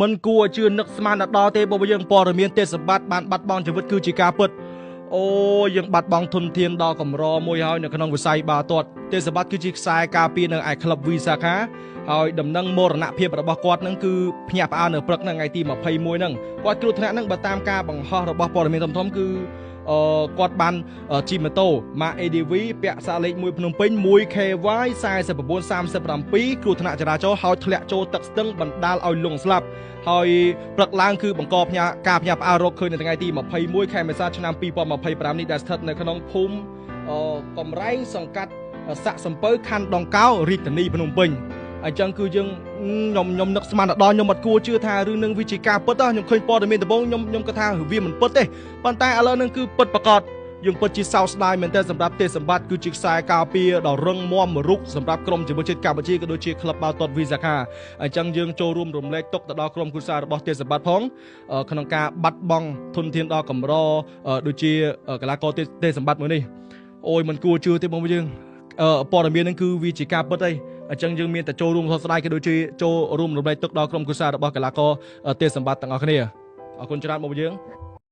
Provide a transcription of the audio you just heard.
មិនគួរឲ្យជឿនឹកស្មានដល់ទេបងយើងព័ត៌មានទេសសម្បត្តិបានបាត់បង់ជីវិតគឺជាការពិត។ អូ យើងបាត់បង់ធនធានដ៏កម្រមួយហើយនៅក្នុងវិស័យបាល់ទាត់។ ទេសសម្បត្តិគឺជាខ្សែការពារនៅឯក្លឹបវីសាខា ហើយដំណឹងមរណភាពរបស់គាត់នឹងគឺភ្ញាក់ផ្អើលនៅព្រឹកថ្ងៃទី21ហ្នឹង។ គាត់គ្រោះថ្នាក់ហ្នឹងបើតាមការបង្ហោះរបស់ព័ត៌មានធំៗ គឺអឺគាត់បានជិះម៉ូតូម៉ាក ADV ពាក់សាលេខ1ភ្នំពេញ 1KY 4937 គ្រោះថ្នាក់ចរាចរណ៍ ហើយធ្លាក់ចូលទឹកស្ទឹងបណ្ដាលឲ្យលង់ស្លាប់ ហើយព្រឹកឡើងគឺបង្កផ្ញើការផ្ញើផ្អើលរកឃើញនៅថ្ងៃទី21ខែមេសាឆ្នាំ2025នេះ ដែលស្ថិតនៅក្នុងភូមិកំរែង សង្កាត់សាក់សំពៅ ខណ្ឌដង្កោ រាជធានីភ្នំពេញ។ អញ្ចឹងគឺយើងខ្ញុំនឹកស្មានដល់ ខ្ញុំអត់គួរជឿថារឿងនឹងវាជាការពិត។ ខ្ញុំឃើញព័ត៌មានដំបូង ខ្ញុំគិតថាវាមិនពិតទេ ប៉ុន្តែឥឡូវនឹងគឺពិតប្រាកដ។ យើងពិតជាសោកស្ដាយមែនទែនសម្រាប់ទេសសម្បត្តិ គឺជាខ្សែការពារដ៏រឹងមាំមួយរូបសម្រាប់ក្រុមជម្រើសជាតិកម្ពុជា ក៏ដូចជាក្លឹបបាល់ទាត់វីសាខា។ អញ្ចឹងយើងចូលរួមរំលែកទុកទៅដល់ក្រុមគ្រួសាររបស់ទេសសម្បត្តិផង ក្នុងការបាត់បង់ធនធានដ៏កម្រដូចជាកីឡាករទេសសម្បត្តិមួយនេះ។ អូយ មិនគួរជឿទេបងយើង ព័ត៌មានហ្នឹងគឺវាជាការពិតអី។ អញ្ចឹងយើងមានតែចូលរួមសោកស្ដាយ ក៏ដូចជាចូលរួមរំលែកទុកដល់ក្រុមគ្រួសាររបស់កីឡាករទេសសម្បត្តិទាំងអស់គ្នា។ អរគុណច្រើនបងយើង។